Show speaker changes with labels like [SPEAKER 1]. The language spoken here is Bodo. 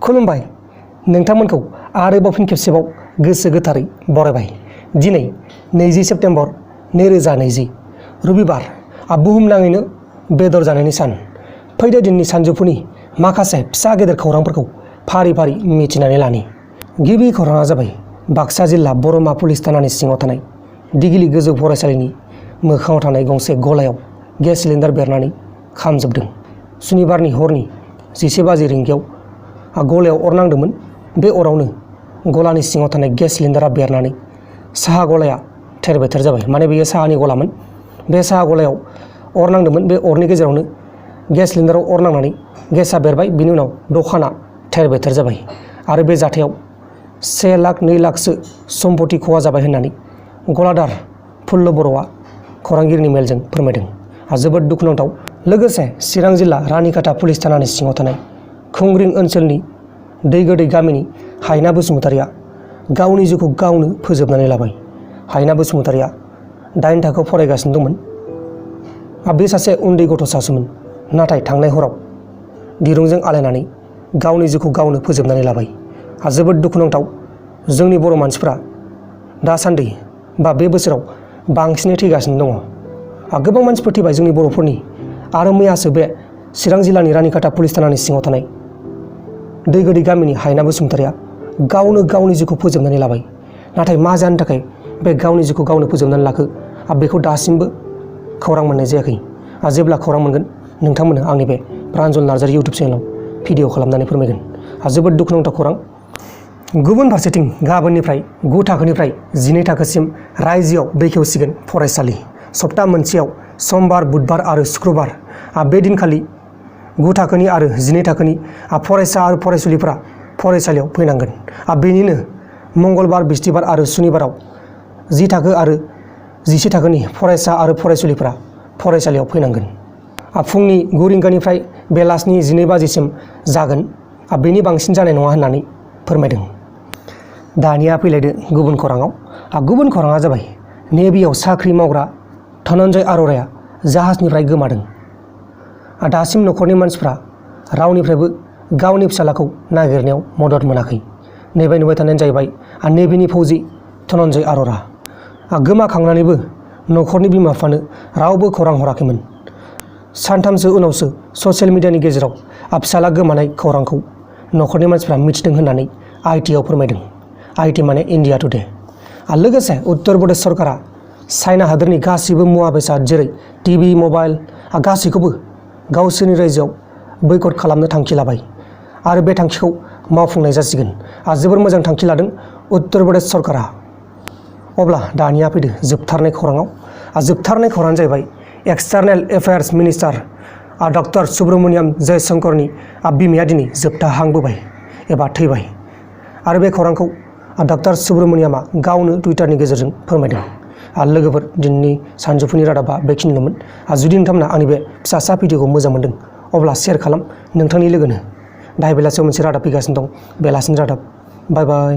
[SPEAKER 1] खुलुमबाय नोंथांमोनखौ आरोबाव फिन खेबसेबाव गोसो गोथारै बरायबाय। दिनै 20 सेप्तेम्बर 2020 रबिबार बुहुमनाङैनो बेदर जानायनि सान। फैदो दिननि सानजौफुनि माखासे फिसा गेदेर खौरांफोरखौ फारि फारि मिथिनानै लानि। गिबि खौराङा जाबाय बाक्सा जिल्ला बरमा पुलिस थानानि सिङाव थानाय दिगिलि गोजौ फरायसालिनि मोखाङाव थानाय गंसे गलायाव गेस सिलिन्डार बेरनानै खामजोबदों। सुनिबारनि हरनि 11 रिंगायाव गलायाव अर नांदोंमोन। बे अरावनो गलानि सिङाव थानाय गेस सिलिन्डारा बेरनानै साहा गलाया थेर बेथेर जाबाय। माने बेयो साहानि गलामोन। बे साहा गलायाव अर नांदोंमोन। बे अरनि गेजेरावनो गेस सिलिन्डाराव अर नांनानै गेसा बेरबाय। बिनि उनाव दखाना थेर बेथेर जाबाय आरो बे जाथायाव 1 लाख 2 लाखसो सम्पति खहा जाबाय होननानै गलादार फुल्ल बर'आ खौरांगिरिनि मेलजों फोरमायदों। जोबोद दुखुनांथाव। लोगोसे चिरां जिल्ला रानिखाता पुलिस थानानि सिङाव थानाय खुंग्रिं ओनसोलनि दैगोदै गामिनि हायना बसुमतारिया गावनि जिउखौ गावनो फोजोबनानै लाबाय। हायना बसुमतारिया 8 थाखोआव फरायगासिनो दंमोन। बे सासे उन्दै गथ'सासोमोन। नाथाय थांनाय हराव दिरुंजों आलायनानै गावनि जिउखौ गावनो फोजोबनानै लाबाय। जोबोद दुखुनांथाव। जोंनि बर' मानसिफ्रा दासान्दि बे बोसोराव बांसिनै थैगासिनो दङ। गोबां मानसिफोर थैबाय जोंनि बर'फोरनि। आरो मैयासो बे चिरां जिल्लानि रानिखाता पुलिस थानानि सिङाव थानाय दैगोदै गामिनि हायना बसुमतारिया गावनो गावनि जिउखौ फोजोबनानै लाबाय। नाथाय मा जानो थाखाय बे गावनि जिउखौ गावनो फोजोबनानै लाखो बेखौ दासिमबो खौरां मोननाय जायाखै। जेब्ला खौरां मोनगोन नोंथांमोननो आंनि बे प्रान्जल नार्जारि इउटुब चेनेलाव भिडिअ खालामनानै फोरमायगोन। जोबोद दुखुनांथाव खौरां। गुबुन फारसेथिं गाबोननिफ्राय 9 थाखोनिफ्राय 12 थाखोसिम रायजोआव बेखेवसिगोन फरायसालि। सप्ता मोनसेयाव समबार, बुधबार आरो शुक्रबार बे दिनखालि 9 थाखोनि आरो 12 थाखोनि फरायसा आरो फरायसुलिफोरा फरायसालियाव फैनांगोन। बेनिनो मंगलबार, बिस्थिबार आरो सुनिबाराव 10 थाखो आरो 11 थाखोनि फरायसा आरो फरायसुलिफोरा फरायसालियाव फैनांगोन। फुंनि 9 रिंगानिफ्राय बेलासिनि 12 बाजिसिम जागोन। बेनि बांसिन जानाय नङा होननानै फोरमायदों। दानिया फैलायदो गुबुन खौराङाव। गुबुन खौराङा जाबाय नेभियाव साख्रि मावग्रा धनन्जय अर'राया जाहाजनिफ्राय गोमादों। दासिम न'खरनि मानसिफ्रा रावनिफ्रायबो गावनि फिसालाखौ नागिरनायाव मदद मोनाखै। नैबे नुबाय थानायानो जाहैबाय नेभिनि फौजि धनन्जय अर'रा। गोमाखांनानैबो न'खरनि बिमा बिफानो रावबो खौरां हराखैमोन। सानथामसो उनावसो ससियेल मिडियानि गेजेराव फिसाला गोमानाय खौरांखौ न'खरनि मानसिफ्रा मिथिदों होननानै ITआव फोरमायदों। IT माने इन्डिया टुडे। लोगोसे उत्तर प्रदेश सरकारा चाइना हादोरनि गासैबो मुवा बेसाद जेरै टिभि, मबाइल गासैखौबो गावसोरनि रायजोआव बैकट खालामनो थांखि लाबाय आरो बे थांखिखौ मावफुंनाय जासिगोन। जोबोर मोजां थांखि लादों उत्तर प्रदेश सरकारा। अब्ला दानिया फैदो जोबथारनाय खौराङाव। जोबथारनाय खौराङानो जाहैबाय एक्सटार्नेल एफेयार्स मिनिस्टार डक्टर सुब्रमनियम जयशंकरनि बिमाया दिनै जोबथा हां बोबाय एबा थैबाय। आरो बे खौरांखौ डक्टर सुब्रमनियमा गावनो टुइटारनि गेजेरजों फोरमायदों। लोगोफोर, दिनैनि सानजौफुनि रादाबा बेखिनिल'मोन। जुदि नोंथांमोना आंनि बे फिसा भिडिअखौ मोजां मोनदों अब्ला शेयार खालाम नोंथांनि लोगोनो। दाहाय बेलासियाव मोनसे रादाब फैगासिनो दं, बेलासिनि रादाब। बाय बाय।